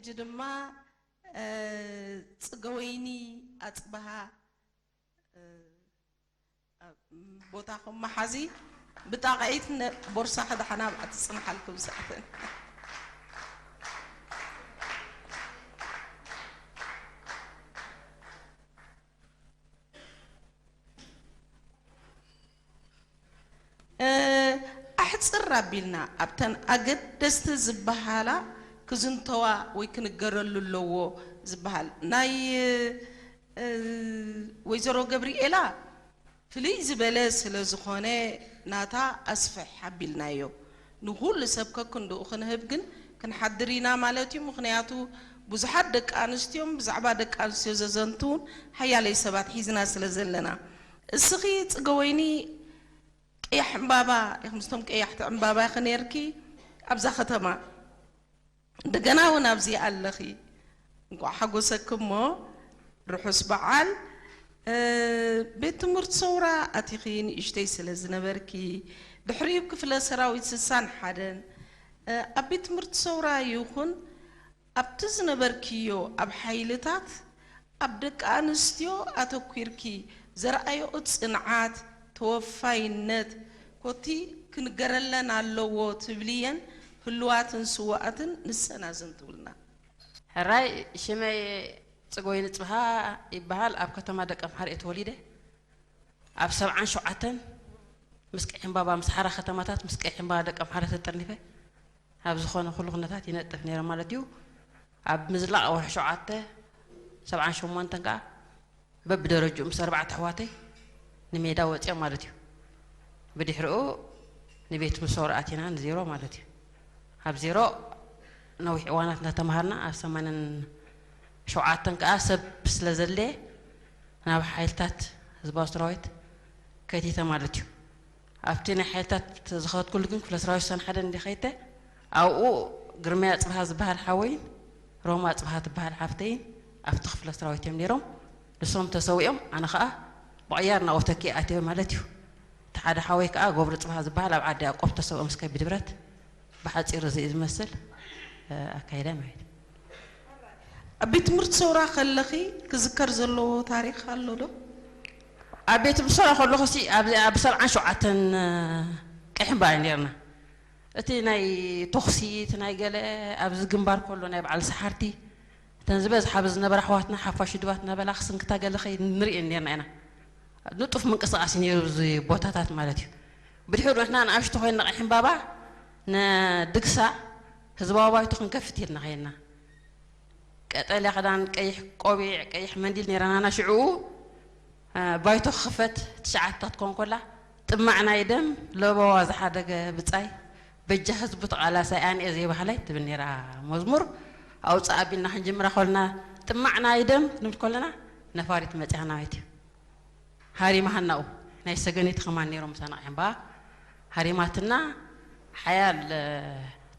ሕጂ ድማ ጽገወይኒ ኣጽብሃ፣ ቦታኹም መሓዚ፣ ብጣቕዒት ቦርሳ ክዳሕና ኣብኣ ትጽንሓልኩም ሰእትን። ኣሕፅር ኣቢልና ኣብተን ኣገደስቲ ዝበሃላ ክዝንተዋ ወይ ክንገረሉ ኣለዎ ዝበሃል ናይ ወይዘሮ ገብርኤላ ፍልይ ዝበለ ስለ ዝኾነ ናታ ኣስፍሕ ኣቢልናዮ። ንኹሉ ሰብ ከክንድኡ ክንህብ ግን ክንሓድር ኢና ማለት እዩ። ምኽንያቱ ብዙሓት ደቂ ኣንስትዮን ብዛዕባ ደቂ ኣንስትዮ ዘዘንትዉን ሓያለይ ሰባት ሒዝና ስለ ዘለና። እስኺ ጽገወይኒ ቀያሕ ዕምባባ ኢኺ፣ ምስቶም ቀያሕቲ ዕምባባ ኢኺ ነይርኪ ኣብዛ ከተማ። እንደገና እውን ኣብዚ ኣለኺ። እንቋዕ ሓጎሰኪ እሞ ርሑስ በዓል። ቤት ትምህርቲ ሰውራ ኣቲኺ ንእሽተይ ስለ ዝነበርኪ፣ ድሕሪኡ ክፍለ ሰራዊት ስሳን ሓደን ኣብ ቤት ትምህርቲ ሰውራ ይኹን ኣብቲ ዝነበርክዮ ኣብ ሓይልታት ኣብ ደቂ ኣንስትዮ ኣተኲርኪ ዘርኣየኦ ጽንዓት፣ ተወፋይነት ኮቲ ክንገረለን ኣለዎ ትብልየን ህልዋትን ስዋኣትን ንሰን ኣዘንትውልና። ሕራይ፣ ሽመይ ጽጎይ ንጽብሃ ይበሃል። ኣብ ከተማ ደቀምሓረ እየ ተወሊደ። ኣብ ሰብዓን ሸውዓተን ምስ ቀይሕ ዕምባባ፣ ምስ ሓራ ከተማታት፣ ምስ ቀይሕ ዕምባባ ደቀምሓረ ተጠርኒፈ ኣብ ዝኾነ ኩሉ ኩነታት ይነጥፍ ነይረ ማለት እዩ። ኣብ ምዝላቕ ወርሒ ሸውዓተ ሰብዓን ሸሞንተን ከዓ በብደረጅኡ ምስ ኣርባዕተ ኣሕዋተይ ንሜዳ ወፂኦም ማለት እዩ። ብድሕሪኡ ንቤት ምሶር ኣቲና ንዜሮ ማለት እዩ። ኣብ ዜሮ ነዊሕ እዋናት እናተምሃርና ኣብ ሰማንያን ሸውዓተን ከዓ ሰብ ስለ ዘድለየ ናብ ሓይልታት ህዝባዊ ሰራዊት ከቲተ ማለት እዩ። ኣብቲ ናይ ሓይልታት ዝኸድኩሉ ግን ክፍለ ሰራዊት ሰን ሓደ እንዲ ከይተ ኣብኡ ግርማይ ኣፅብሃ ዝበሃል ሓወይን ሮማ ኣፅብሃ ትበሃል ሓፍተይን ኣብቲ ክፍለ ሰራዊት እዮም ነይሮም። ንሶም ተሰዊኦም ኣነ ከዓ ብቕያር ናብኡ ተኪ ኣትዮ ማለት እዩ። እቲ ሓደ ሓወይ ከዓ ገብሩ ፅብሃ ዝበሃል ኣብ ዓዲ ያዕቆብ ተሰዊኦም እስከ ብድብረት ብሓፂሩ እዚ እዩ ዝመስል ኣካይዳ ማለት እዩ። ኣብ ቤት ትምህርቲ ሰውራ ከለኺ ክዝከር ዘለዎ ታሪኽ ኣሎ ዶ? ኣብ ቤት ትምህርቲ ሰውራ ከለኹ ሲ ኣብ ኣብ ሰብዓን ሸውዓተን ቀይሕ እምባ ነርና። እቲ ናይ ተኹሲ እቲ ናይ ገለ ኣብዚ ግንባር ከሎ ናይ በዓል ሰሓርቲ እተን ዝበዝሓ ኣብዚ ዝነበራ ኣሕዋትና ሓፋሽ ድባት እናበላ ክስንክታ ገለ ከይንርኢ ነርና ኢና። ንጡፍ ምንቅስቃስ እዩ ነይሩ እዚ ቦታታት ማለት እዩ። ብድሕሪኡ ንሕና ንኣሽቱ ኮይንና ቀይሕ እምባባ ንድግሳ ህዝባዊ ባይቶ ክንከፍት ኢልና ከይድና ቀጠልያ ክዳን፣ ቀይሕ ቆቢዕ፣ ቀይሕ መንዲል ነይራና ሽዕኡ። ባይቶ ክኽፈት ትሽዓተ ክትኮን ኮላ ጥማዕ ናይ ደም ለበዋ ዝሓደገ ብጻይ በጃ ህዝቡ ተቓላሳይ ኣነ እየ ዘይባህላይ ትብል ነይራ መዝሙር ኣውፅእ ኣቢልና ክንጅምራ ኮልና ጥማዕ ናይ ደም ክንብል ኮለና ነፋሪት መፅያ ናባይት እዩ። ሃሪማ ሃናኡ ናይ ሰገኒት ከማን ነይሮም ምሳና ዕምባ ሃሪማትና ሓያል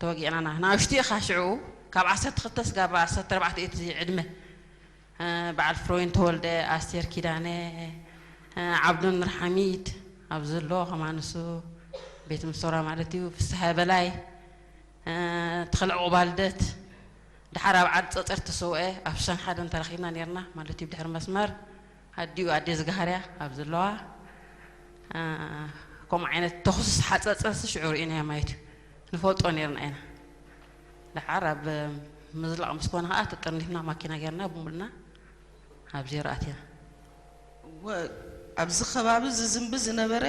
ተወጊዕናና ናሽቱ ኢኻ ሽዑ ካብ ዓሰርተ ክልተ ስጋብ ዓሰርተ ኣርባዕተ እቲ ዕድመ በዓል ፍሮይን ተወልደ ኣስቴር ኪዳነ ዓብዱን ርሓሚድ ኣብዚ ኣሎ ከማንሱ ቤት ምሶራ ማለት እዩ ፍስሃ በላይ ተኸልዕቑ ባልደት ድሓር ኣብ ዓዲ ፀፀር ተሰውአ ኣብ ሰን ሓደ እንተረኺብና ነርና ማለት እዩ ብድሕሪ መስመር ኣዲኡ ኣዴ ዝጋሃርያ ኣብ ዘለዋ ከምኡ ዓይነት ተኹስስ ሓፀፀስ ሽዑ ርኢናዮ ማለት እዩ ንፈልጦ ነርና ኢና ድሓር ኣብ ምዝላቕ ምስ ኮነ ከዓ ተጠርኒፍና ማኪና ገርና ብሙልና ኣብ ዜሮ ኣትና ኣብዚ ከባቢ ዝዝንቢ ዝነበረ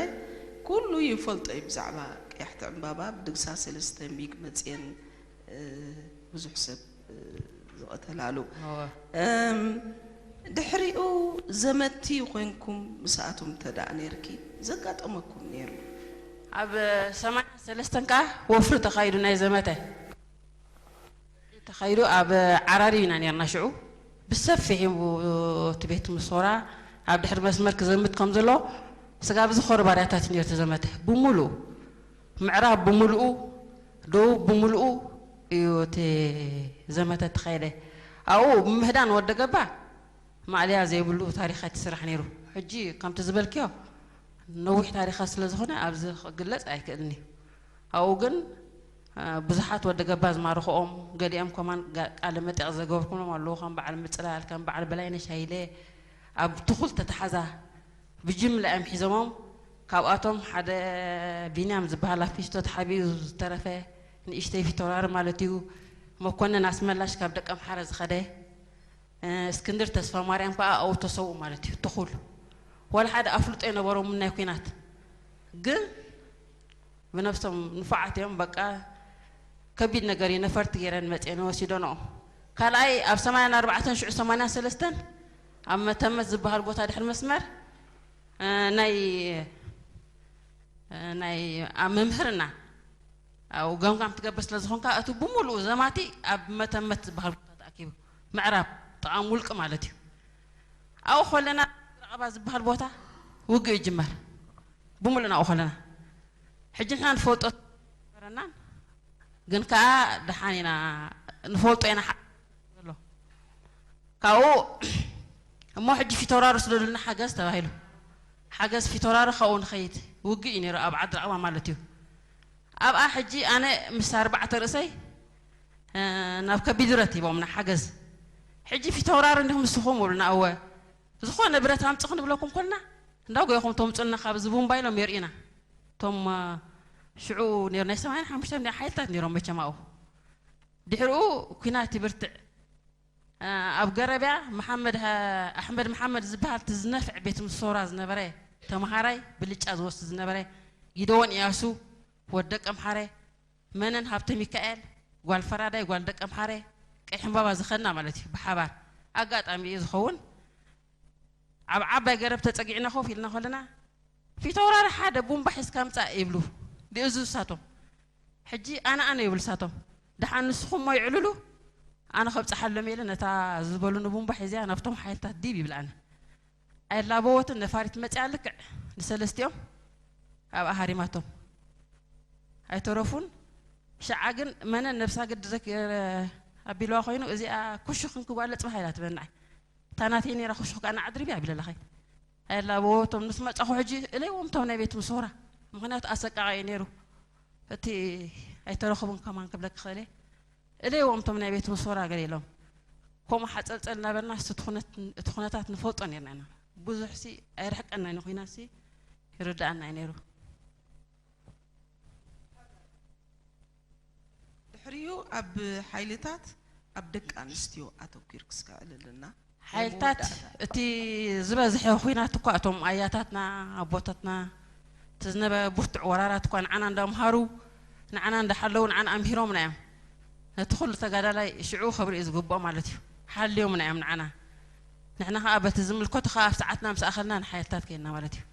ኩሉ ይፈልጦ እዩ ብዛዕባ ቀያሕቲ ዕምባባ ብድግሳ ሰለስተ ሚግ መፅየን ብዙሕ ሰብ ዝቐተላሉ ድሕሪኡ ዘመቲ ኮይንኩም ምስኣቶም እንተ ደኣ ነይርኪ ዘጋጠመኩም ነይሩ ኣብ ሰማንያ ሰለስተን ከዓ ወፍሪ ተኻይዱ ናይ ዘመተ ተኻይዱ ኣብ ዓራሪ ኢና ነርና ሽዑ ብሰፊሕ እቲ ቤት ምሶራ ኣብ ድሕሪ መስመር ክዘምት ከም ዘሎ ስጋብ ዝኾሩ ባርያታት ነርቱ ዘመተ ብምሉኡ ምዕራብ ብምልኡ ደቡብ ብምልኡ እዩ እቲ ዘመተ ተኻየደ ኣብኡ ብምህዳን ወደ ገባ ማእለያ ዘይብሉ ታሪኻት ይስራሕ ነይሩ ሕጂ ከምቲ ዝበልክዮ ነዊሕ ታሪኻት ስለ ዝኾነ ኣብዚ ክግለፅ ኣይክእልን እዩ ኣብኡ ግን ብዙሓት ወዲ ገባ ዝማርኽኦም፣ ገሊኦም ከማን ቃለ መጠይቕ ዘገብርኩሎም ኣለዉ። ከም በዓል ምፅላል፣ ከም በዓል በላይነሽ ሃይለ ኣብ ትኹል ተተሓዛ ብጅምላ እዮም ሒዞሞም። ካብኣቶም ሓደ ቢንያም ዝበሃል ኣብ ፊስቶ ተሓቢኡ ዝተረፈ ንእሽተይ ፊተውራሪ ማለት እዩ። መኮንን ኣስመላሽ ካብ ደቀምሓረ ዝኸደ፣ እስክንድር ተስፋማርያም ከዓ ኣብኡ ተሰውኡ ማለት እዩ። ትኹል ወላ ሓደ ኣፍልጦ የነበሮም ናይ ኲናት፣ ግን ብነብሶም ንፉዓት እዮም። በቃ ከቢድ ነገር እዩ። ነፈርቲ ገይረን መፅየን ወሲደንኦም። ካልኣይ ኣብ ሰማንያን ኣርባዕተን ሽዑ ሰማንያን ሰለስተን ኣብ መተመት ዝበሃል ቦታ ድሕሪ መስመር ናይ ናይ ኣብ መምህርና ኣብኡ ገምጋም ትገብር ስለ ዝኾንካ እቲ ብምሉኡ ዘማቲ ኣብ መተመት ዝበሃል ቦታ ተኣኪቡ፣ ምዕራብ ጥቓ ሙልቂ ማለት እዩ። ኣብኡ ከለና ረቐባ ዝበሃል ቦታ ውግእ ይጅመር። ብምሉእ ናብኡ ከለና ሕጂ ንሕና ንፈልጦ ነበረናን ግን ከዓ ደሓን ኢና ንፈልጦ ኢና። ዘሎ ካብኡ እሞ ሕጂ ፊተውራሪ ስደዱልና ሓገዝ ተባሂሉ። ሓገዝ ፊተውራሪ ካብኡ ንኸይድ ውግእ እዩ ነይሩ ኣብ ዓዲ ራቕባ ማለት እዩ። ኣብኣ ሕጂ ኣነ ምስ ኣርባዕተ ርእሰይ ናብ ከቢድ ብረት ሂቦምና ሓገዝ። ሕጂ ፊተውራሪ እንዲኹም ንስኹም ይብሉና። እወ ዝኾነ ብረት ኣምፁ ክንብለኩም ኮልና እንዳጎይኹም ተምፁና ካብ ዝቡምባ ኢሎም የርእዩና። እቶም ሽዑ ነይሩ ናይ ሰማንያን ሓሙሽተ ሓይልታት ነይሮም መቸም ኣብኡ። ድሕሪኡ ኲናት ይብርትዕ። ኣብ ገረብያ መሓመድ ኣሕመድ መሓመድ ዝበሃል እቲ ዝነፍዕ ቤት ምሶራ ዝነበረ ተምሃራይ ብልጫ ዝወስድ ዝነበረ ጊደዎን እያሱ ወዲ ደቀምሓረ፣ መነን ሃብተ ሚካኤል ጓል ፈራዳይ ጓል ደቀምሓረ፣ ቀይሕ ዕምባባ ዝኸድና ማለት እዩ ብሓባር። ኣጋጣሚ እዩ ዝኸውን ኣብ ዓባይ ገረብ ተፀጊዕና ኮፍ ኢልና ከለና ፊተውራሪ ሓደ ቡምባ ሒዝካ ምፃእ ይብሉ ድእዙዝሳቶም። ሕጂ ኣነ ኣነ ይብሉ ሳቶም ደሓን ንስኹም ሞ ይዕልሉ ኣነ ከብፅሓሎም ኢለ ነታ ዝበሉኒ ቡምባ ሒዘያ ናብቶም ሓይልታት ዲብ ይብል ኣነ ኣይላበወትን ነፋሪት መፅያ ልክዕ ንሰለስቲኦም ኣብኣ ሃሪማቶም ኣይተረፉን። ሽዓ ግን መነ ነብሳ ግዲ ዘኪረ ኣቢልዋ ኮይኑ እዚኣ ኩሹ ክንክዋለ ፅባሕ ኢላ ትበናይ እታ ናተይ ነይራ ኩሹ ከዓ ንዓድርቢ ኣቢለላኸይ ኣይላበወቶም ምስ መፃኹ ሕጂ እለይዎም እቶም ናይ ቤት ምሶራ ምክንያቱ ኣሰቃቂ እዩ ነይሩ። እቲ ኣይተረኽቡን ከማን ክብለክ ክኽእል እየ። እለይዎም እቶም ናይ ቤት ምሶራ ገለ ኢሎም ከምኡ ሓፀልፀል እናበልና እቲ ኩነታት ንፈልጦ ነርና ኢና። ብዙሕ ሲ ኣይርሕቀና ኒ ኩናት ሲ ይርድኣና እዩ ነይሩ። ድሕሪኡ ኣብ ሓይልታት ኣብ ደቂ ኣንስትዮ ኣተኲር ክስከዕልልና ሓይልታት እቲ ዝበዝሐ ኩናት እኳ እቶም ኣያታትና ኣቦታትና እቲ ዝነበረ ብርቱዕ ወራራት እኳ ንዓና እንዳምሃሩ ንዓና እንዳሓለዉ ንዓና ኣምሂሮምና እዮም። ነቲ ኩሉ ተጋዳላይ ሽዑ ከብርኢ ዝግብኦ ማለት እዩ። ሓልዮምና እዮም ንዓና። ንሕና ከዓ በቲ ዝምልከቱ ከዓ ኣብ ሰዓትና ምስ ኣኸልና ንሓይልታት ከይድና ማለት እዩ።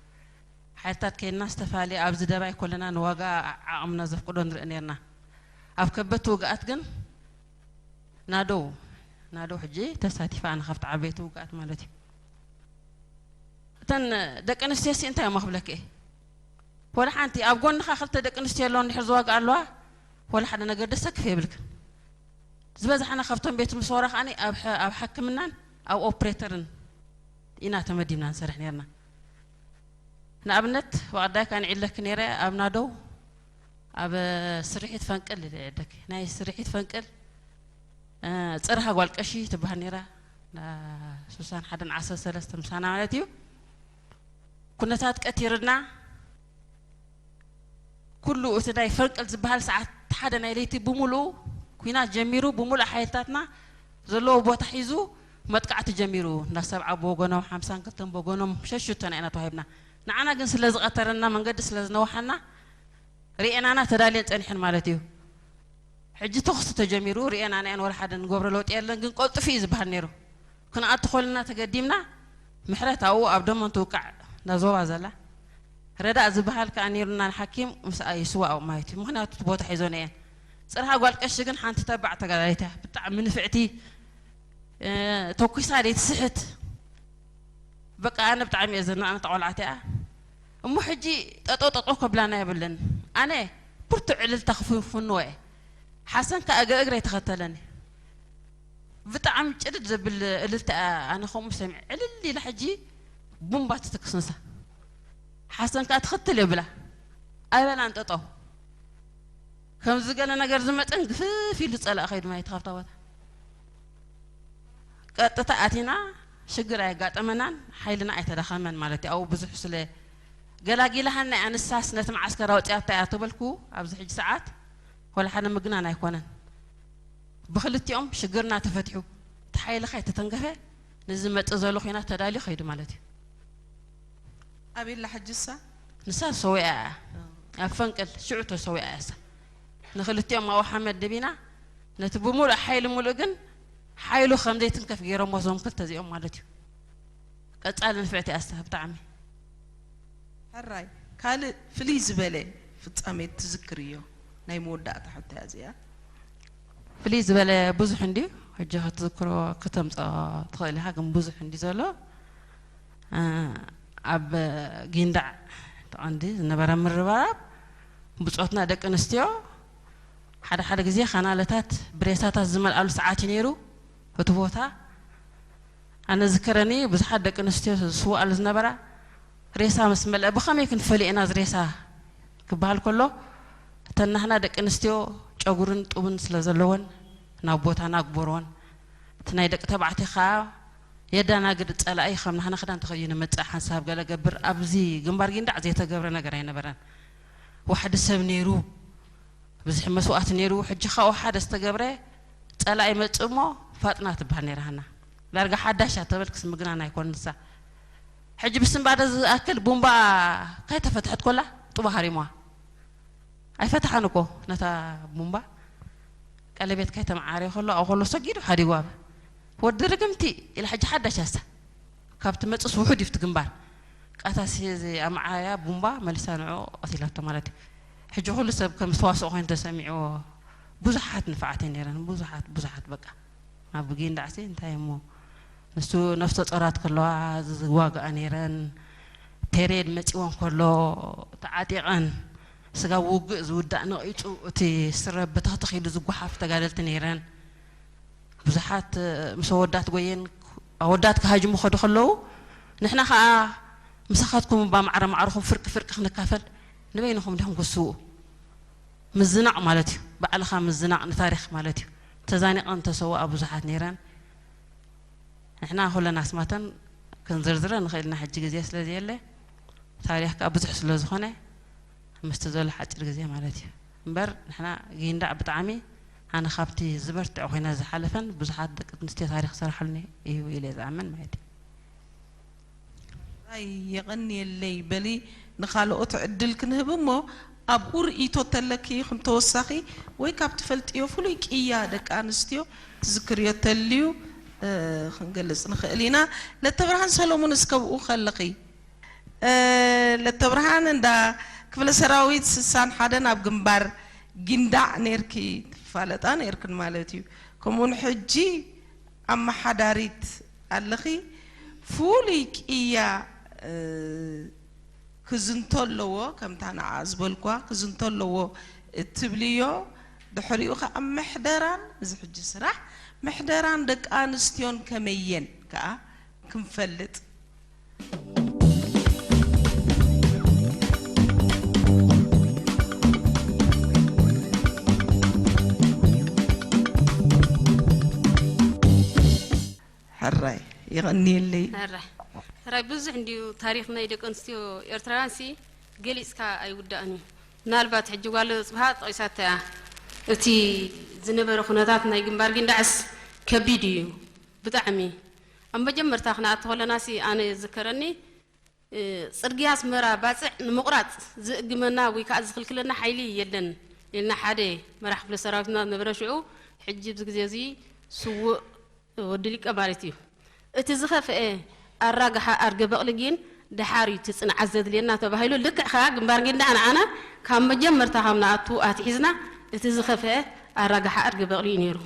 ሓይልታት ከይድና ዝተፈላለየ ኣብዚ ደባይ ኮለና ንዋጋ ዓቕምና ዘፍቅዶ ንርኢ ነርና። ኣብ ከበድቲ ውግኣት ግን ናደው ናደው ሕጂ ተሳቲፋ ኣነ ካብቲ ዓበይቲ ውግኣት ማለት እዩ። እተን ደቂ ኣንስትዮ ሲ እንታይ እሞ ክብለኪ እየ? ወላ ሓንቲ ኣብ ጎንኻ ክልተ ደቂ ኣንስትዮ ኣለዋ እንድሕር ዝዋግኣ ኣለዋ ወላ ሓደ ነገር ደሰክፍ የብልክን። ዝበዛሕና ካብቶም ቤት ምሶራ ከኣ ኣብ ሕክምናን ኣብ ኦፕሬተርን ኢና ተመዲብና ንሰርሕ ነርና። ንኣብነት ብቐዳይ ካን ይዕለኪ ነይረ ኣብ ናደው ኣብ ስርሒት ፈንቅል ይዕደክ ናይ ስርሒት ፈንቅል ፅርሃ ጓል ቀሺ ትበሃል ነይራ ሱሳን ሓደን ዓሰርተ ሰለስተ ምሳና ማለት እዩ። ኩነታት ቀቲርና ኩሉ እቲ ናይ ፈንቅል ዝበሃል ሰዓት ሓደ ናይ ለይቲ ብምሉኡ ኩናት ጀሚሩ ብምሉእ ሓይልታትና ዘለዎ ቦታ ሒዙ መጥቃዕቲ ጀሚሩ እንዳ ሰብዓ ብወገኖም ሓምሳን ክልተን ብወገኖም ሸሽቶ ኢና ተዋሂብና። ንዓና ግን ስለ ዝቐተረና መንገዲ ስለ ዝነውሓና ርኤናና ተዳልየን ጸኒሐን ማለት እዩ። ሕጂ ተኹሲ ተጀሚሩ ርኤናና እየን ወላ ሓደ ንገብሮ ለውጢ የለን ግን ቀልጥፉ እዩ ዝበሃል ነይሩ። ክንኣቱ ኮልና ተገዲምና ምሕረት ኣብኡ ኣብ ደሞ እንትውቃዕ እንዳ ዞባ ዘላ ረዳእ ዝበሃል ከኣ ነይሩና ንሓኪም ምስኣ ይስዋእ ማለት እዩ። ምኽንያቱ እቲ ቦታ ሒዞ ነየን። ጽርሃ ጓል ቀሺ ግን ሓንቲ ተባዕ ተጋዳሊት እያ። ብጣዕሚ ንፍዕቲ ተኩሳ ደይ ትስሕት በቃ ኣነ ብጣዕሚ እየ ዘናእመታ ቆልዓት እያ እሞ ሕጂ ጠጠው ጠጠው ከብላና የብለን ኣነ ብርቱዕ ዕልልታ ክፍንዎ እየ ሓሰን ከዓ እግረ እግረ ይተኸተለኒ ብጣዕሚ ጭድድ ዘብል እልልታ እያ ኣነ ከምኡ ሰሚዐ ዕልል ኢላ ሕጂ ቡምባ ትትክስ ንሳ ሓሰን ከዓ ትኽትል የብላ ኣይበላን ጠጠው ከምዚ ገለ ነገር ዝመፀን ግፍፍ ኢሉ ፀላእ ከይዱ ማለት ካብታ ቦታ ቀጥታ ኣቲና ሽግር ኣየጋጠመናን ሓይልና ኣይተዳኸመን ማለት እዩ። ኣብኡ ብዙሕ ስለ ገላጊላሃና እያ። ንሳስ ነቲ መዓስከር ኣውፅኣታ እያ ተበልኩ ኣብዚ ሕጂ ሰዓት ወላ ሓደ ምግናን ኣይኮነን። ብክልቲኦም ሽግርና ተፈቲሑ እቲ ሓይሊ ከይተተንከፈ ንዝመፅእ ዘሎ ኩናት ተዳልዩ ከይዱ ማለት እዩ። ኣበይ ኣላ ሕጂ እሳ? ንሳ ተሰዊኣ እያ ኣብ ፈንቅል ሽዑ ተሰዊኣ እያ እሳ። ንክልቲኦም ኣብኡ ሓመድ ድቢና ነቲ ብምሉእ ሓይሊ ሙሉእ ግን ሓይሉ ከም ዘይትንከፍ ገይሮሞ እዞም ክልተ እዚኦም ማለት እዩ። ቀፃሊ ንፍዕቲ እያ እሳ ብጣዕሚ። ሕራይ ካልእ ፍልይ ዝበለ ፍጻሜ ትዝክርዮ? ናይ መወዳእታ ሕቶ እያ እዚኣ። ፍልይ ዝበለ ብዙሕ እንድዩ ሕጂ ክትዝክሮ ክተምፅኦ ትኽእል ኢኻ ግን ብዙሕ እንድዩ ዘሎ። ኣብ ጊንዳዕ ተቐንዲ ዝነበረ ምርባብ ብፆትና ደቂ ኣንስትዮ ሓደ ሓደ ግዜ ካናለታት ብሬሳታት ዝመልኣሉ ሰዓት እዩ ነይሩ እቲ ቦታ። ኣነ ዝከረኒ ብዙሓት ደቂ ኣንስትዮ ዝስውኣሉ ዝነበራ ሬሳ ምስ መልአ ብኸመይ ክንፈልዮ ኢና እዚ ሬሳ ክበሃል ከሎ እተን ናህና ደቂ ኣንስትዮ ጨጉርን ጡብን ስለ ዘለወን ናብ ቦታና ግበርወን። እቲ ናይ ደቂ ተባዕትዮ ከዓ የዳናግድ ፀላኢ ከም ናህና ክዳን ተኸዲኑ መፅእ ሓንሳብ ገለ ገብር ኣብዚ ግንባር ጊንዳዕ ዘይተገብረ ነገር ኣይነበረን። ዋሕዲ ሰብ ነይሩ ብዙሕ መስዋእቲ ነይሩ። ሕጂ ካብኡ ሓደ ዝተገብረ ፀላኢ መፅእ እሞ ፋጥና ትበሃል ነይራ ሃና ዳርጋ ሓዳሽ እያ ተበልክስ ምግናን ኣይኮን ንሳ ሕጂ ብስንባደ ዝኣክል ቡምባ ካይተፈትሐት ኮላ ጡባ ሃሪምዋ ኣይፈትሓን እኮ ነታ ቡምባ ቀለቤት ካይተመዓርየ ከሎ ኣብኡ ከሎ ሰጊዱ ሓዲጉ ኣብ ወዲ ርግምቲ ኢላ ሕጂ ሓዳሽ እያ እሳ ካብ ትመፅስ ውሑድ እዩ እቲ ግንባር ቃታሲ እዚ ኣመዓራያ ቡምባ መሊሳ ንዑ ቀቲላቶ ማለት እዩ ሕጂ ኩሉ ሰብ ከም ዝተዋስኦ ኮይኑ ተሰሚዕዎ ብዙሓት ንፋዓት እየ ነይረን ብዙሓት ብዙሓት በቃ ኣብ ጊንዳዕሲ እንታይ እሞ ንሱ ነፍሰ ጾራት ከለዋ ዝዋግኣ ነይረን ፔሬድ መፂወን ከሎ ተዓጢቐን ስጋብ ውግእ ዝውዳእ ነቒፁ እቲ ስረ ብተኽተኺሉ ዝጓሓፍ ተጋደልቲ ነይረን ብዙሓት ምስ ኣወዳት ጎየን ኣወዳት ክሃጅሙ ከዱ ከለዉ ንሕና ከዓ ምሳኻትኩም እባ ማዕረ ማዕርኹም ፍርቂ ፍርቂ ክንካፈል ንበይንኹም ዲኹም ክትስውኡ ምዝናቕ ማለት እዩ ባዕልኻ ምዝናቕ ንታሪኽ ማለት እዩ ተዛኒቐን ተሰውኣ ብዙሓት ነይረን ንሕና ኩለን ኣስማተን ክንዝርዝረ ንኽእል ኢና ሕጂ ግዜ ስለ ዘየለ ታሪኽ ከዓ ብዙሕ ስለ ዝኾነ ምስቲ ዘሎ ሓፂር ግዜ ማለት እዩ እምበር ንሕና ጊንዳዕ ብጣዕሚ ኣነ ካብቲ ዝበርትዕ ኮይነ ዝሓለፈን ብዙሓት ደቂ ኣንስትዮ ታሪኽ ዝሰራሕሉኒ እዩ ኢለ ዝኣምን ማለት እዩ ኣይ የቐንየለይ በሊ ንኻልኦት ዕድል ክንህብ እሞ ኣብኡ ርእይቶ ተለኪ ከም ተወሳኺ ወይ ካብ ትፈልጥዮ ፍሉይ ቅያ ደቂ ኣንስትዮ ትዝክርዮ ተልዩ ክንገልፅ ንኽእል ኢና ለተብርሃን ሰሎሙን እስከ ብኡ ከለኺ ለተብርሃን እንዳ ክፍለ ሰራዊት ስሳን ሓደን ኣብ ግንባር ጊንዳዕ ኔርኪ ትፋለጣ ኔርክን ማለት እዩ ከምኡውን ሕጂ ኣመሓዳሪት ኣለኺ ፍሉይ ቅያ ክዝንቶ ኣለዎ ከምታ ንዓ ዝበልኳ ክዝንቶ ኣለዎ እትብልዮ ድሕሪኡ ከዓ ምሕደራን እዚ ሕጂ ስራሕ ምሕደራን ደቂ ኣንስትዮን ከመየን ከዓ ክንፈልጥ ሕራይ የቐንየለይ ሕራይ ሕራይ ብዙሕ እንድዩ ታሪኽ ናይ ደቂ ኣንስትዮ ኤርትራውያን ሲ ገሊፅካ ኣይውዳእን እዩ ምናልባት ሕጂ ጓል ፅብሃ ጠቒሳቶ እያ እቲ ዝነበረ ኩነታት ናይ ግንባር ጊንዳዕስ ከቢድ እዩ ብጣዕሚ ኣብ መጀመርታ ክንኣቱ ከለና ሲ ኣነ ዝከረኒ ጽርግያ ኣስመራ ባጽዕ ንምቑራጽ ዝእግመና ወይ ከዓ ዝኽልክለና ሓይሊ የለን ኢልና ሓደ መራሕ ክፍለ ሰራዊትና ዝነበረ ሽዑ ሕጂ ኣብዚ ግዜ እዚ ስዉእ ወዲ ሊቀ ማለት እዩ። እቲ ዝኸፍአ ኣራግሓ ኣድገ በቕሊ ግን ደሓር እዩ እቲ ጽንዓት ዘድልየና ተባሂሉ ልክዕ ከዓ ግንባር ጊንዳዕ ንዓና ካብ መጀመርታ ካብ ንኣቱ ኣትሒዝና እቲ ዝኸፍአ ኣራግሓ ኣድገ በቕሊ እዩ ነይሩ።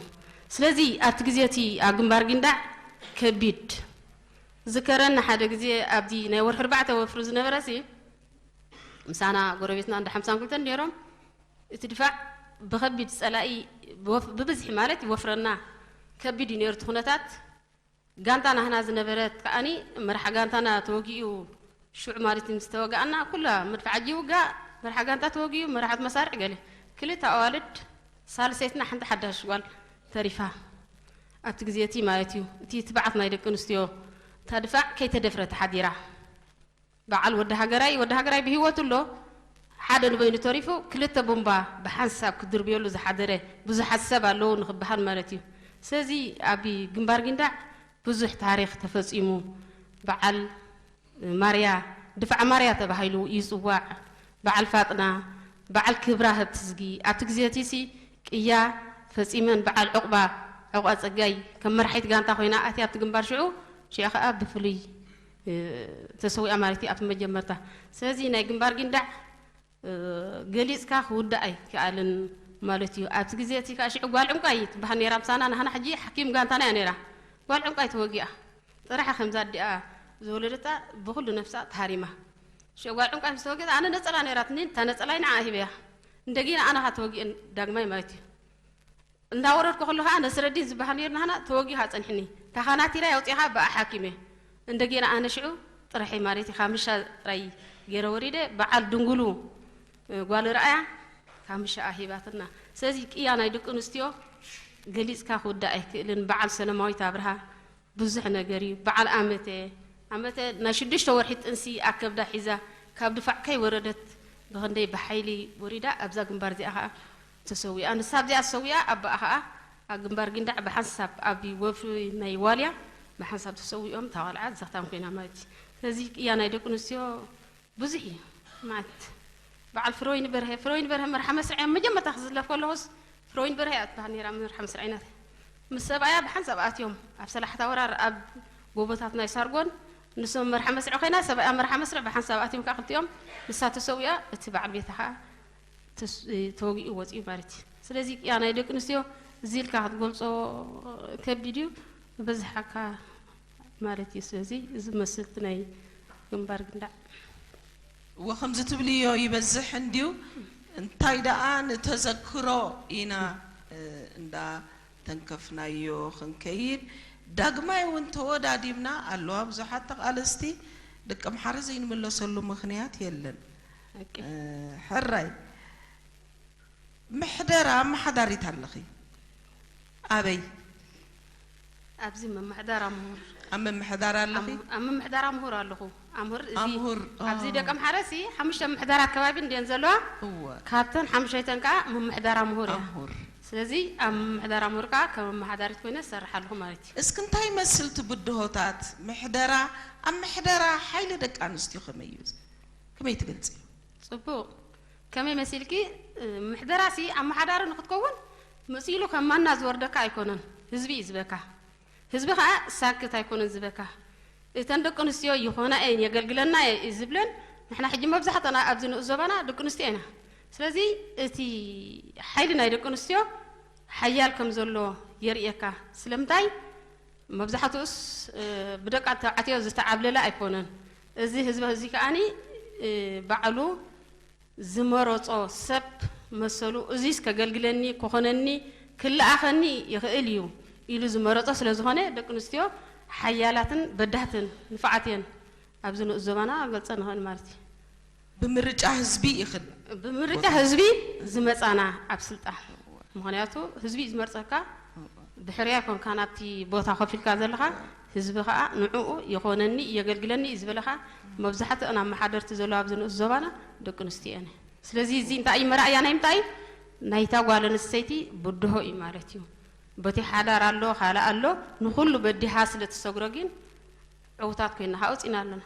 ስለዚ ኣብቲ ግዜ እቲ ኣብ ግንባር ጊንዳዕ ከቢድ ዝከረኒ ሓደ ግዜ ኣብቲ ናይ ወርሒ ኣርባዕተ ወፍሪ ዝነበረ ሲ ምሳና ጎረቤትና እንዳ ሓምሳን ክልተን ነይሮም እቲ ድፋዕ ብኸቢድ ጸላኢ ብብዝሒ ማለት ይወፍረና ከቢድ እዩ ነይሩ እቲ ኩነታት ጋንታ ናህና ዝነበረት ከዓኒ መርሓ ጋንታና ተወጊኡ ሽዑ ማለት ምስ ተወጋእና ኩላ መድፍዓጂ ይውጋእ መርሓ ጋንታ ተወጊኡ መርሓት መሳርዕ ገለ ክልተ ኣዋልድ፣ ሳልሰይትና ሓንቲ ሓዳሽ ጓል ተሪፋ። ኣብቲ ግዜ እቲ ማለት እዩ፣ እቲ ትብዓት ናይ ደቂ ኣንስትዮ እታ ድፋዕ ከይተደፍረት ሓዲራ። በዓል ወዲ ሃገራይ፣ ወዲ ሃገራይ ብህይወቱ ኣሎ፣ ሓደ ንበይኑ ተሪፉ፣ ክልተ ቡምባ ብሓንሳብ ክድርብየሉ ዝሓደረ ብዙሓት ሰብ ኣለዉ ንኽበሃል ማለት እዩ። ስለዚ ኣብ ግንባር ጊንዳዕ ብዙሕ ታሪኽ ተፈጺሙ። በዓል ማርያ፣ ድፋዕ ማርያ ተባሂሉ ይጽዋዕ። በዓል ፋጥና፣ በዓል ክብራ ህብትዝጊ፣ ኣብቲ ግዜ እቲ ሲ ቅያ ፈጺመን በዓል ዑቕባ፣ ዑቕባ ጸጋይ ከም መራሒት ጋንታ ኮይና ኣትያ ኣብቲ ግንባር ሽዑ፣ ሽዑ ከኣ ብፍሉይ፣ እ፣ ተሰዊኣ ማለት እዩ ኣብቲ መጀመርታ። ስለዚ ናይ ግንባር ጊንዳዕ፣ እ፣ ገሊጽካ ክውዳእ ኣይከኣልን ማለት እዩ። ኣብቲ ግዜ እቲ ከኣ ሽዑ ጓል ዕንቋይ ትበሃል ነይራ ምሳና፣ ንሃና ሕጂ ሓኪም ጋንታና እያ ነይራ። ጓል ዕንቋይ ተወጊኣ። ጥራሕ ከምዛ ኣዲኣ ዝወለደታ ብኹሉ ነፍሳ ተሃሪማ። ሽዑ ጓል ዕንቋይ ምስ ተወገዘ፣ ኣነ ነጸላ ነይራትኒ፣ እታ ነጸላይ ንዓ ሂበያ። እንደገና ኣነ ኸኣ ተወጊኤ ዳግማይ ማለት እዩ። እንዳወረድኩ ከለኹ ኸኣ ነስረዲን ዝበሃል ነይሩ ናህና፣ ተወጊኡ ኸኣ ጸኒሕኒ። እታ ኻናቲራ ኣውጺኻ ብኣ ሓኪመ። እንደገና ኣነ ሽዑ ጥረሐይ ማለት እዩ፣ ኻምሻ ጥራይ ገይረ ወሪደ። በዓል ድንጉሉ፣ እ፣ ጓል ርኣያ፣ ኻምሻኣ ሂባትና። ስለዚ ቅያ ናይ ደቂ ኣንስትዮ ገሊጽካ ክውዳእ ኣይክእልን። በዓል ሰለማዊት ኣብርሃ፣ ብዙሕ ነገር እዩ። በዓል ኣመተ፣ ኣመተ ናይ ሽዱሽተ ወርሒ ጥንሲ ኣብ ከብዳ ሒዛ ካብ ድፋዕ ከይወረደት ብኽንደይ ብሓይሊ ወሪዳ ኣብዛ ግንባር እዚኣ ኸኣ ተሰዊኣ። ንሳ ኣብዚኣ ተሰዊኣ፣ ኣባኣ ኸኣ ኣብ ግንባር ጊንዳዕ ብሓንሳብ ኣብ ወፍሪ ናይ ዋልያ ብሓንሳብ ተሰዊኦም፣ እታ ቖልዓ ዘኽታም ኮይና ማለት እዩ። ስለዚ ቅያ ናይ ደቂ ኣንስትዮ ብዙሕ እዩ። ማለት በዓል ፍሮይን በርሀ፣ ፍሮይን በርሀ መርሓ መስርዕ እያ። መጀመርታ ክዝለፍ ከለኹስ ፍሮይን በርሀ እያ ትበሃል ነይራ፣ መርሓ መስርዐይ ናተይ። ምስ ሰብኣያ ብሓንሳብ ኣትዮም ኣብ ሰላሕታ ወራር ኣብ ጎቦታት ናይ ሳርጎን ንሶም መርሓ መስርዕ ኮይና፣ ሰብኣያ መርሓ መስርዕ ብሓንሳብ ኣትዮም ከኣ ክልቲኦም፣ ንሳ ተሰዊኣ፣ እቲ በዓል ቤታ ከኣ ተስ-፣ ተወጊኡ ወጺኡ ማለት እዩ። ስለዚ ቅያ ናይ ደቂ ኣንስትዮ እዚ ኢልካ ክትገልጾ ከቢድ እዩ፣ በዝሓካ ማለት እዩ። ስለዚ እዚ መስልቲ ናይ ግንባር ግንዳዕ። እወ፣ ከምዚ ትብልዮ ይበዝሕ እንድዩ። እንታይ ደኣ ንተዘክሮ ኢና፣ እ፣ እንዳ ተንከፍናዮ ክንከይድ። ዳግማይ እውን ተወዳዲብና ኣለዋ ብዙሓት ተቓለስቲ። ደቂ ኣምሓራ ዘይንምለሰሉ ምኽንያት የለን። ኦኬ። እ፣ ሕራይ። ምሕደራ ኣመሓዳሪት ኣለኺ። ኣበይ? ኣብዚ ምምሕዳር ኣምሁር። ኣብ ምምሕዳር ኣለኺ? ኣብ፣ ኣብ ምምሕዳር ኣምሁር ኣለኹ። ኣምሁር እዚ፣ ኣምሁር፣ ኣብዚ ኦ። ደቂ ኣምሓረ ሲ ሓሙሽተ ምምሕዳራት ከባቢ እንድየን ዘለዋ። እወ። ካብተን ሓሙሽተይተን ከኣ ምምሕዳር ኣምሁር እያ። ኣምሁር። ስለዚ ኣብ ምምሕዳር ኣምሁር ከኣ ከም ኣመሓዳሪት ኮይነ ዝሰርሕ ኣለኹ ማለት እዩ። እስኪ እንታይ ይመስል እቲ ብድሆታት ምሕደራ? ኣብ ምሕደራ ሓይሊ ደቂ ኣንስትዮ ከመይ እዩ? ከመይ ትገልጽዮ? ጽቡቕ። ከመይ መሲልኪ? ምሕደራሲ ኣመሓዳሪ ንኽትከውን መሲሉ ከም ማና ዝወርደካ ኣይኮነን። ህዝቢ እዩ ዝበካ። ህዝቢ ኸኣ ሳክት ኣይኮነን ዝበካ። እተን ደቂ ኣንስትዮ ይኾና እየን፣ የገልግለና እየ እዩ ዝብለን። ንሕና ሕጂ መብዛሕትና ኣብዚ ንኡስ ዞባና ደቂ ኣንስትዮ ኢና። ስለዚ እቲ ሓይሊ ናይ ደቂ ኣንስትዮ ሓያል ከም ዘሎ የርእየካ። ስለምንታይ? መብዛሕትኡስ፣ እ፣ ብደቂ ተባዕትዮ ዝተዓብለለ ኣይኮነን። እዚ ህዝቢ እዚ ከኣኒ፣ እ፣ ባዕሉ ዝመረጾ ሰብ መሰሉ፣ እዚስ ከገልግለኒ፣ ክኾነኒ፣ ክለኣኸኒ ይኽእል እዩ ኢሉ ዝመረጾ ስለ ዝኾነ፣ ደቂ ኣንስትዮ ሓያላትን በዳህትን ንፉዓት እየን። ኣብዚ ንኡስ ዞባና ገልጸ ንኽእል ማለት እዩ። ብምርጫ ህዝቢ ኢኽን? ብምርጫ ህዝቢ ዝመጻና ኣብ ስልጣን። ምኽንያቱ ህዝቢ እዩ ዝመርጸካ። ድሕሪያ ኣይኮንካ ናብቲ ቦታ ኮፍ ኢልካ ዘለኻ፣ ህዝቢ ኸኣ ንዕኡ ይኾነኒ፣ የገልግለኒ እዩ ዝበለኻ። መብዛሕትአን ኣመሓደርቲ ዘለዋ ኣብዚ ንኡስ ዞባና ደቂ ኣንስትዮ እየን። ስለዚ እዚ እንታይ እዩ መርኣያ ናይ ምንታይ? ናይታ ጓል ኣንስተይቲ ብድሆ እዩ ማለት እዩ። በቲ ሓዳር ኣሎ፣ ካልእ ኣሎ፣ ንኹሉ በዲሃ ስለ ትሰግሮ ግን ዕዉታት ኮይንና ኸኣ ወጺና ኣለና።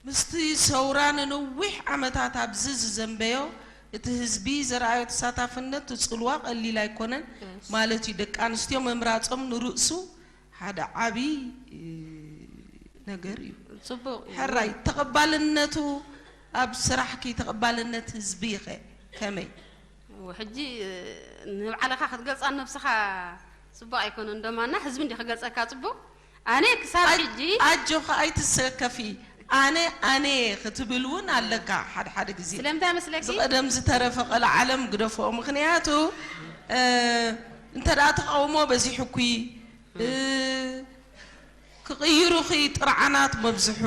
ምስቲ ሰውራ ንነዊሕ ዓመታት ኣብዚ ዝዘንበዮ፣ እቲ ህዝቢ ዘርኣዮ ተሳታፍነት፣ እቲ ጽልዋ ቀሊል ኣይኮነን። የስ። ማለት እዩ። ደቂ ኣንስትዮ ምምራጾም ንርእሱ ሓደ ዓቢ፣ እ፣ ነገር እዩ። ጽቡቕ እዩ። ሕራይ፣ ተቐባልነቱ፣ ኣብ ስራሕኪ ተቐባልነት ህዝቢ ኸ ከመይ? እወ፣ ሕጂ፣ እ፣ ንባዕልኻ ክትገልጻ ነብስኻ ጽቡቕ ኣይኮነን። ደማና ህዝቢ እንዲ ክገልጸካ ጽቡቕ። ኣነ ክሳብ ኣይ-፣ ሕጂ ኣጆኺ ኣይትሰከፊ። ኣነ፣ ኣነ ክትብል እውን ኣለካ ሓደ ሓደ ግዜ። ስለምንታይ መስለኪ? ዝቐደም ዝተረፈ ቀልዓለም ግደፎ። ምኽንያቱ፣ እ፣ እንተ ደኣ ተቓውሞ በዚሑኪ፣ እ፣ ክቕይሩኺ ጥርዓናት መብዝሑ፣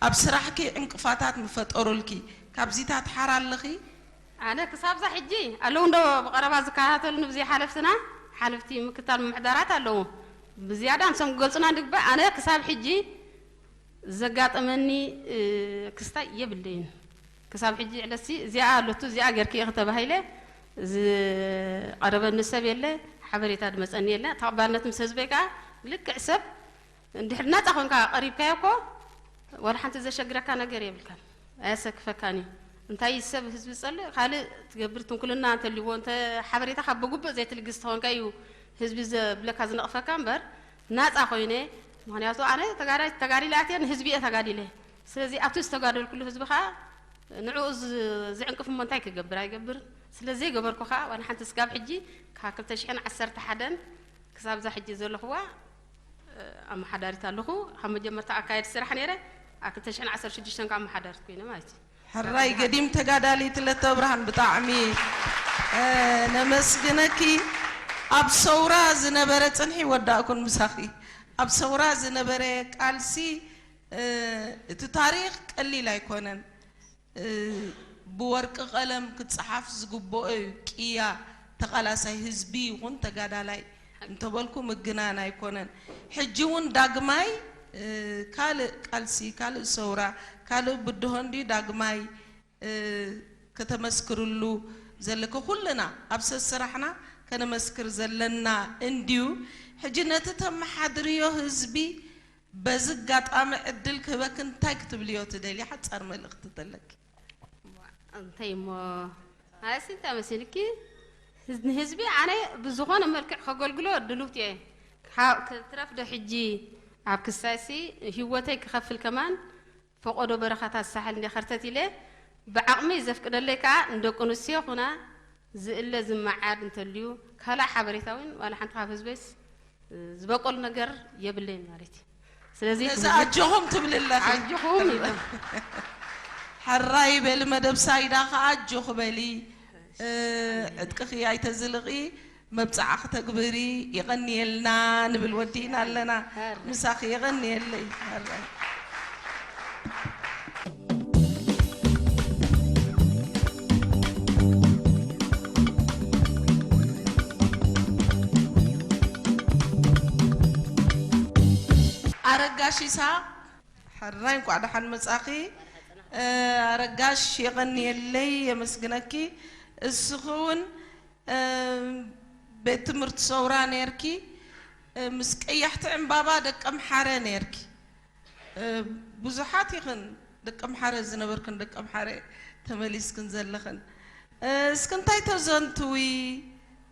ኣብ ስራሕኪ ዕንቅፋታት ምፈጠሩልኪ፣ ካብዚታት ሓራ ኣለኺ? ኣነ ክሳብዛ ሕጂ ኣለዉ እንዶ ብቐረባ ዝከታተሉኒ ብዘይ ሓለፍትና ሓለፍቲ ምክታል ምምሕዳራት ኣለዉ። ብዝያዳ ንሶም ክገልጹና ንግባእ። ኣነ ክሳብ ሕጂ ዘጋጠመኒ፣ እ፣ ክስታይ የብለይን። ክሳብ ሕጂ ዕለትሲ እዚኣ ኣለቱ፣ እዚኣ ጌርኪ ኢኺ ተባሂለ ዝቐረበኒ ሰብ የለ፣ ሓበሬታ ዝመጸኒ የለ። ተቐባልነት ምስ ህዝበይ ከኣ ልክዕ ሰብ እንድሕር ናጻ ኮንካ ቀሪብካዮ እኮ ዋላ ሓንቲ ዘሸግረካ ነገር የብልካን፣ ኣየሰክፈካን እዩ። እንታይ ሰብ ህዝቢ ዝጸልእ ካልእ ትገብር ትንኩልና እንተልዎ እንተ ሓበሬታኻ ብግቡእ ዘይትልግስ ተኾንካ እዩ ህዝቢ ዘብለካ ዝነቕፈካ እምበር ናጻ ኮይነ፣ ምኽንያቱ ኣነ ተጋዳይ-፣ ተጋዲለ ኣትየ ንህዝቢ እየ ተጋዲለ። ስለዚ ኣብቲ ዝተጋደልኩሉ ህዝቢ ኸኣ ንዕኡ ዝ-፣ ዝዕንቅፍ እሞ እንታይ ክገብር ኣይገብርን። ስለ ዘይገበርኩ ኸኣ ዋላ ሓንቲ ስጋብ ሕጂ ካብ ክልተ ሽሕን ዓሰርተ ሓደን ክሳብ እዛ ሕጂ ዘለኹዋ ኣመሓዳሪት ኣለኹ። ካብ መጀመርታ ኣካየዲ ስራሕ ነይረ፣ ኣብ ክልተ ሽሕን ዓሰርተ ሽዱሽተን ካብ ኣመሓዳሪት ኮይነ ማለት እዩ። ሕራይ ገዲም ተጋዳሊት ለተ ብርሃን ብጣዕሚ፣ እ፣ ነመስግነኪ። ኣብ ሰውራ ዝነበረ ጽንሒ ወዳእኩን ምሳኺ። ኣብ ሰውራ ዝነበረ ቃልሲ፣ እ፣ እቲ ታሪኽ ቀሊል ኣይኮነን። እ፣ ብወርቂ ቀለም ክጸሓፍ ዝግብኦ እዩ። ቅያ ተቓላሳይ ህዝቢ ይኹን ተጋዳላይ እንተበልኩ ምግናን ኣይኮነን። ሕጂ እውን ዳግማይ፣ እ፣ ካልእ ቃልሲ፣ ካልእ ሰውራ፣ ካልእ ብድሆ እንድዩ ዳግማይ፣ እ፣ ከተመስክርሉ ዘለኪ። ኩልና ኣብ ሰስራሕና ከነመስክር ዘለና እንድዩ። ሕጂ ነቲ ተመሓድርዮ ህዝቢ በዚ ኣጋጣሚ ዕድል ክህበኪ እንታይ ክትብልዮ ትደልዪ? ሓጻር መልእኽቲ ተለኪ። እንታይ እሞ፣ ኣሲ እንታይ መሲልኪ? ህዝ-፣ ንህዝቢ ኣነ ብዝኾነ መልክዕ ከገልግሎ ድልውቲ እየ። ካብ፣ ክትረፍ ዶ ሕጂ ኣብ ክሳይሲ ህይወተይ ክኸፍል ከማን ፈቆዶ በረኻታት ሳሕል እንደ ኸርተት ኢለ ብዓቕሚ ዘፍቅደለይ ከኣ ንደቂ ኣንስትዮ ኹና ዝእለ ዝመዓድ እንተልዩ ካልእ ሓበሬታ እውን ዋላ ሓንቲ ካብ ህዝበይስ ዝበቆል ነገር የብለይን ማለት እዩ። ስለዚ ነዚ ኣጆኹም ትብል ኣለኺ። ኣጆኹም ኢሎም። ሕራይ በሊ መደብ ሳይዳ ከኣ ኣጆኺ በሊ። እ፣ ዕጥቅኺ ኣይተዝልቒ፣ መብጽዓ ክተግብሪ። የቐንየልና ንብል ወዲእና ኣለና። ሕራይ። ምሳኺ የቐንየለይ። ሕራይ። ኣረጋሽ ይስሃቅ፣ ሕራይ እንኳዕ ደሓን መጻኺ። እ፣ ኣረጋሽ የቐንየለይ፣ የመስግነኪ። እስኺ እውን፣ እ፣ ቤት ትምህርቲ ሰውራ ነርኪ፣ እ፣ ምስ ቀያሕቲ ዕምባባ ደቂ ኣምሓረ ነርኪ። እ፣ ብዙሓት ኢኽን ደቂ ኣምሓረ ዝነበርክን ደቂ ኣምሓረ ተመሊስክን ዘለኽን። እ፣ እስኪ እንታይ ተዘንትዊ?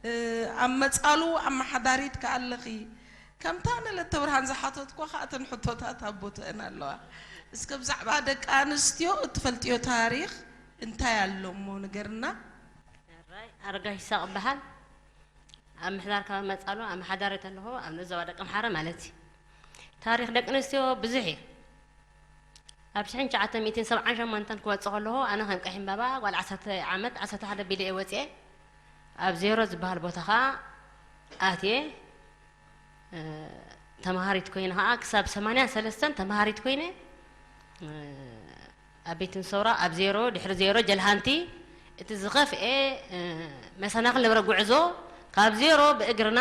እ፣ ኣብ መጻሉ ኣመሓዳሪት ከኣ ኣለኺ። ከምታ ንለተ ብርሃን ዝሓተትኳ ከኣ እተን ሕቶታት ኣብ ቦትአን ኣለዋ። እስከ ብዛዕባ ደቂ ኣንስትዮ እትፈልጥዮ ታሪኽ እንታይ ኣሎ እሞ ንገርና። ሕራይ ኣረጋሽ ይስሃቅ እበሃል። ኣብ ምሕዳር ከባቢ መጻሉ ኣመሓዳሪት ኣለኹ፣ ኣብ ንዞባ ደቂ ኣምሓረ ማለት እዩ። ታሪኽ ደቂ ኣንስትዮ ብዙሕ እዩ። ኣብ ሽሕን ትሽዓተ ሚእትን ሰብዓን ሸሞንተን ክወጽእ ከለኹ፣ ኣነ ከም ቀይሕ ዕምባባ ጓል ዓሰርተ ዓመት፣ ዓሰርተ ሓደ ቢለ እየ ወጽኤ። ኣብ ዜሮ ዝበሃል ቦታ ኸኣ ኣትየ። እ፣ ተምሃሪት ኮይነ ኸኣ ክሳብ ሰማንያን ሰለስተን ተምሃሪት ኮይነ፣ እ፣ ኣብ ቤት ሰውራ ኣብ ዜሮ፣ ድሕሪ ዜሮ ጀልሃንቲ፣ እቲ ዝኸፍኤ፣ እ፣ መሰናኽል ነበረ ጉዕዞ። ካብ ዜሮ ብእግርና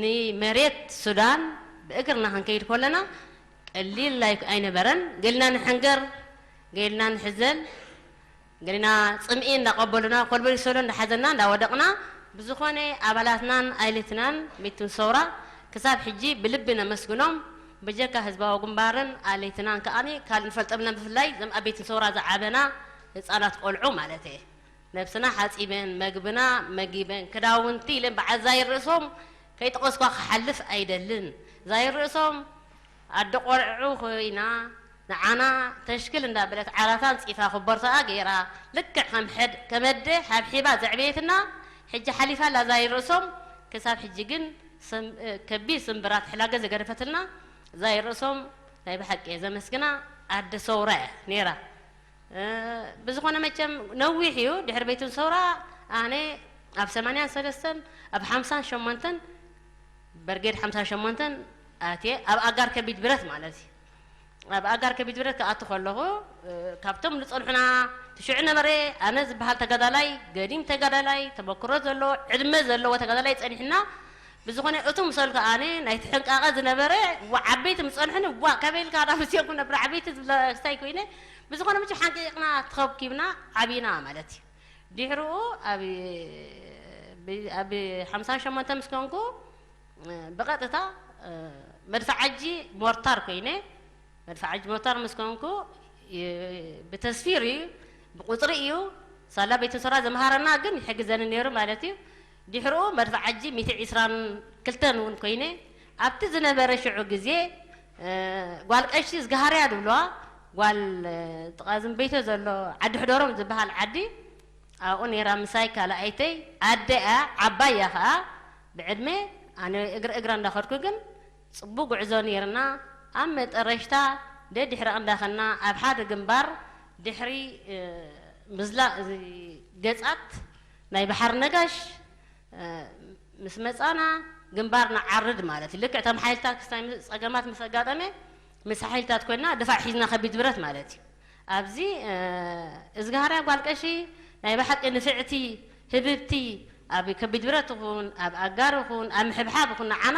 ንመሬት ሱዳን ብእግርና ክንከይድ ከለና ቀሊል ኣይ-፣ ኣይነበረን። ገልና ንሕንገር፣ ገልና ንሕዘን፣ ገሊና ጽምኢ እንዳቐበሉና፣ ኮልበሊሶሎ እንዳሓዘና፣ እንዳወደቕና፣ ብዝኾነ ኣባላትናን ኣይለትናን ሚትን ሰውራ ክሳብ ሕጂ ብልቢ ነመስግኖም። ብጀካ ህዝባዊ ግንባርን ኣለይትናን ከኣኒ ካልእ ንፈልጦም ብፍላይ እዞም ኣብ ቤትን ሰውራ ዝዓበና ህጻናት ቆልዑ ማለት እየ። ነብስና ሓጺበን፣ መግብና መጊበን፣ ክዳውንቲ ኢለን ብዓዛይ ርእሶም ከይጠቐስኳ ክሓልፍ ኣይደልን። ዛይ ርእሶም ኣደ ቆልዑ ኮይና ንዓና ተሽክል እንዳበለት ዓራታ ኣንጺፋ ኮቦርታኣ ገይራ ልክዕ ከም ሕድ-፣ ከም ኣደ ሓብሒባ ዘዕበየትና ሕጂ ሓሊፋ ኣላ ዛይ ርእሶም። ክሳብ ሕጂ ግን ስም-፣ እ፣ ከቢድ ስምብራት ሕላገ ዘገደፈትልና ዛይ ርእሶም ናይ ብሓቂ እየ ዘመስግና። ኣደ ሰውራ እያ ነይራ። እ፣ ብዝኾነ መቸም ነዊሕ እዩ ድሕሪ ቤትን ሰውራ ኣነ ኣብ ሰማንያን ሰለስተን ኣብ ሓምሳን ሸሞንተን በርጌድ ሓምሳ ሸሞንተን ኣትየ ኣብ ኣጋር ከቢድ ብረት ማለት እዩ። ኣብ ኣጋር ከቢድ ብረት ክኣቱ ከለኹ፣ እ፣ ካብቶም ንጸንሑና ትሽዑ ነበረ፣ ኣነ ዝበሃል ተጋዳላይ፣ ገዲም ተጋዳላይ፣ ተመክሮ ዘለዎ፣ ዕድመ ዘለዎ ተጋዳላይ ጸኒሕና፣ ብዝኾነ እቱ ምሰል ከኣነ ናይ ትሕንቃቐ ዝነበረ፣ ዋ ዓበይቲ ምጸንሑኒ፣ ዋ ከበይ ኢልካ ዳ ምስየኩ ነብረ ዓበይቲ ዝብለ ክስታይ ኮይነ፣ ብዝኾነ ምቹ ሓንቂቕና ተኸብኪብና ዓቢና ማለት እዩ። ድሕርኡ ኣብ፣ ብ-፣ ኣብ ሓምሳ ሸሞንተ ምስ ኮንኩ፣ እ፣ ብቐጥታ፣ እ፣ መድፍዓጂ ሞርታር ኮይነ፣ መድፍዓጂ ሞርታር ምስ ኮንኩ፣ እ፣ ብተስፊር እዩ፣ ብቁጽሪ እዩ፣ ሳላ ቤት ስራ ዘምሃረና ግን ይሕግዘኒ ነይሩ ማለት እዩ። ድሕርኡ መድፍዓጂ ሚእቲ ዕስራን ክልተን እውን ኮይነ፣ ኣብቲ ዝነበረ ሽዑ ግዜ፣ እ፣ ጓል ቀሺ ዝገሃርያ ዝብለዋ፣ ጓል፣ እ፣ ጥቓ ዝንበይቶ ዘሎ ዓዲ ሕደሮም ዝበሃል ዓዲ፣ ኣብኡ ነይራ ምሳይ ካልኣይተይ፣ ኣደ እያ፣ ዓባይ እያ ኸኣ ብዕድመ፣ ኣነ እግሪ እግራ እንዳኸድኩ ግን ጽቡቕ ጉዕዞ ነይርና። ኣብ መጠረሽታ ደድሕሪ እንዳኸና ኣብ ሓደ ግንባር ድሕሪ፣ እ፣ ምዝላቕ እዚ ገጻት ናይ ባሕሪ ነጋሽ፣ እ፣ ምስ መጻና ግንባር ንዓርድ ማለት እዩ። ልክዕ እቶም ሓይልታት ክስታይ ምስ-፣ ጸገማት ምስ ኣጋጠመ ምስ ሓይልታት ኮይና ድፋዕ ሒዝና ከቢድ ብረት ማለት እዩ። ኣብዚ፣ እ፣ እዝግሃርያ ጓል ቀሺ ናይ ብሓቂ ንፍዕቲ፣ ህብብቲ፣ ኣብ ከቢድ ብረት ይኹን፣ ኣብ ኣጋር ይኹን፣ ኣብ ምሕብሓብ ይኹን ንዓና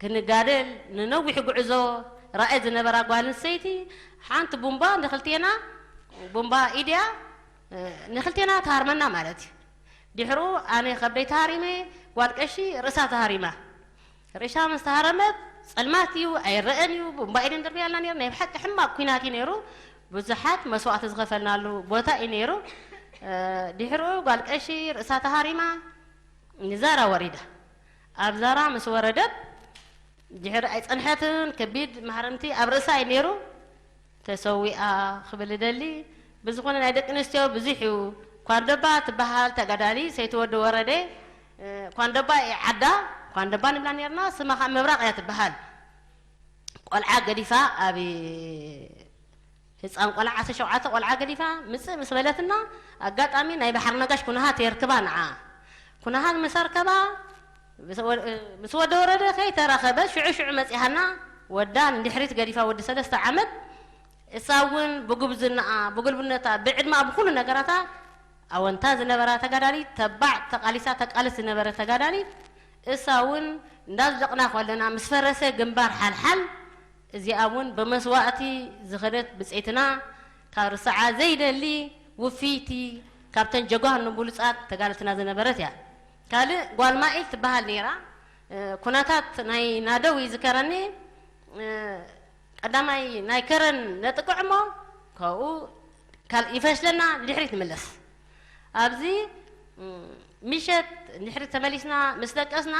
ክንጋደል ንነዊሕ ጉዕዞ ራእይ ዝነበራ ጓል ኣንስተይቲ ሓንቲ ቡምባ ንክልቴና፣ ቡምባ ኢድያ፣ እ፣ ንክልቴና ትሃርመና ማለት እዩ። ድሕሩ ኣነ ከብደይ ተሃሪመ፣ ጓል ቀሺ ርእሳ ተሃሪማ። ርእሳ ምስ ተሃረመት ጸልማት እዩ፣ ኣይረአን እዩ። ቡምባ ኢድን ደርብያልና ነይሩ። ናይ ብሓቂ ሕማቕ ኲናት እዩ ነይሩ። ብዙሓት መስዋእቲ ዝኸፈልናሉ ቦታ እዩ ነይሩ። እ፣ ድሕሩ ጓል ቀሺ ርእሳ ተሃሪማ ንዛራ ወሪዳ። ኣብ ዛራ ምስ ወረደት ድሕሪ ኣይጸንሐትን፣ ከቢድ ማህረምቲ ኣብ ርእሳ እዩ ነይሩ። ተሰዊኣ ክብል እደሊ። ብዝኾነ ናይ ደቂ ኣንስትዮ ብዙሕ እዩ። ኳንደባ ትበሃል ተጋዳሊ ሰይቲ ወዲ ወረደ፣ እ፣ ኳንደባ እያ ዓዳ። ኳንደባ ንብላ ነርና፣ ስማ ኸዓ ምብራቕ እያ ትበሃል። ቆልዓ ገዲፋ፣ ኣብ ህፃን ቆልዓ ዓሰርተ ሸውዓተ ቆልዓ ገዲፋ ምፅእ ምስ በለትና፣ ኣጋጣሚ ናይ ባሕሪ ነጋሽ ኩናሃት የርክባ ንዓ። ኩናሃት ምስ ኣርከባ፣ ምስ ወ-፣ ምስ ወዲ ወረደ ከይተራኸበ ሽዑ ሽዑ መፂሃና፣ ወዳ ንድሕሪት ገዲፋ ወዲ ሰለስተ ዓመት። እሳ እውን ብጉብዝናኣ፣ ብጉልብነታ፣ ብዕድማ፣ ብኩሉ ነገራታ ኣወንታ ዝነበራ ተጋዳሊት፣ ተባዕ ተቓሊሳ ተቃልስ ዝነበረ ተጋዳሊት፣ እሳ እውን እንዳዝለቕና ከለና ምስ ፈረሰ ግንባር ሓልሓል፣ እዚኣ እውን ብመስዋእቲ ዝኸደት ብፀይትና፣ ካብ ርስዓ ዘይደሊ ውፍይቲ፣ ካብተን ጀጓኑ ብሉፃት ተጋደልትና ዝነበረት እያ። ካልእ ጓል ማኢል ትበሃል ነይራ። እ፣ ኩነታት ናይ ናደው ይዝከረኒ። እ፣ ቀዳማይ ናይ ከረን ነጥቅዕ እሞ ካብኡ ካል-፣ ይፈሽለና፣ ንድሕሪት ንምለስ። ኣብዚ፣ እ፣ ምሸት ንድሕሪት ተመሊስና ምስ ደቀስና፣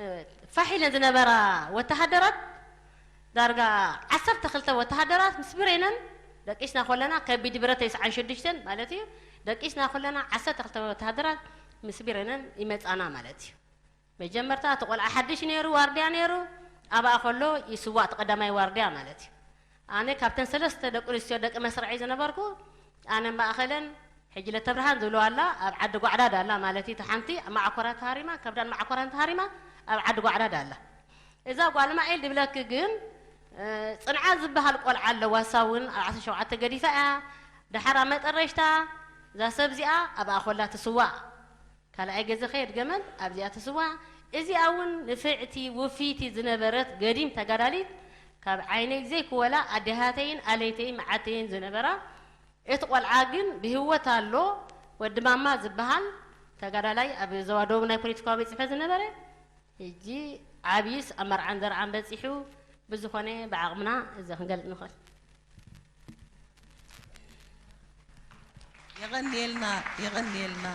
እ፣ ፋሕ ኢለን ዝነበራ ወተሃደራት ዳርጋ ዓሰርተ ክልተ ወተሃደራት ምስ ብሬነን ደቂስና ኮለና፣ ከቢድ ብረት ተስዓን ሽዱሽተን ማለት እዩ፣ ደቂስና ኮለና ዓሰርተ ክልተ ወተሃደራት ምስ ብሬነን ይመጻና ማለት እዩ። መጀመርታ እቲ ቆልዓ ሓድሽ ነይሩ፣ ዋርድያ ነይሩ፣ ኣብኣ ከሎ ይስዋእ፣ እቲ ቀዳማይ ዋርድያ ማለት እዩ። ኣነ ካብተን ሰለስተ ደቂ ኣንስትዮ ደቂ መስርዐይ ዝነበርኩ፣ ኣነ ማእኸለን፣ ሕጂ ለተብርሃን ዝብለዋ ኣላ፣ ኣብ ዓዲ ጓዕዳድ ኣላ ማለት እዩ። እቲ ሓንቲ ኣብ ማዕኮራ ተሃሪማ፣ ከብዳን ማዕኮራን ተሃሪማ ኣብ ዓዲ ጓዕዳድ ኣላ። እዛ ጓል ማኤል ድብለኪ ግን፣ እ፣ ጽንዓት ዝበሃል ቆልዓ ኣለዋ። እሳ እውን ኣብ ዓሰርተ ሸውዓተ ገዲፋ እያ። ደሓር ኣብ መጠረሽታ እዛ ሰብ እዚኣ ኣብኣ ኮላ ትስዋእ። ካልኣይ ግዜ ከየድገመን ኣብዚኣ ትስዋእ። እዚኣ እውን ንፍዕቲ፣ ውፍይቲ ዝነበረት ገዲም ተጋዳሊት፣ ካብ ዓይነይ ዘይክወላ ኣዴታተይን ኣለይተይን መዓተይን ዝነበራ። እቲ ቆልዓ ግን ብህይወት ኣሎ። ወዲ ማማ ዝበሃል ተጋዳላይ ኣብ ዞባ ደቡብ ናይ ፖለቲካዊ ቤት ጽሕፈት ዝነበረ፣ ሕጂ ዓብይስ ኣብ መርዓን ዘርዓን በጺሑ። ብዝኾነ ብዓቕምና እዚ ክንገልጽ ንኽእል። የቐንየልና፣ የቐንየልና።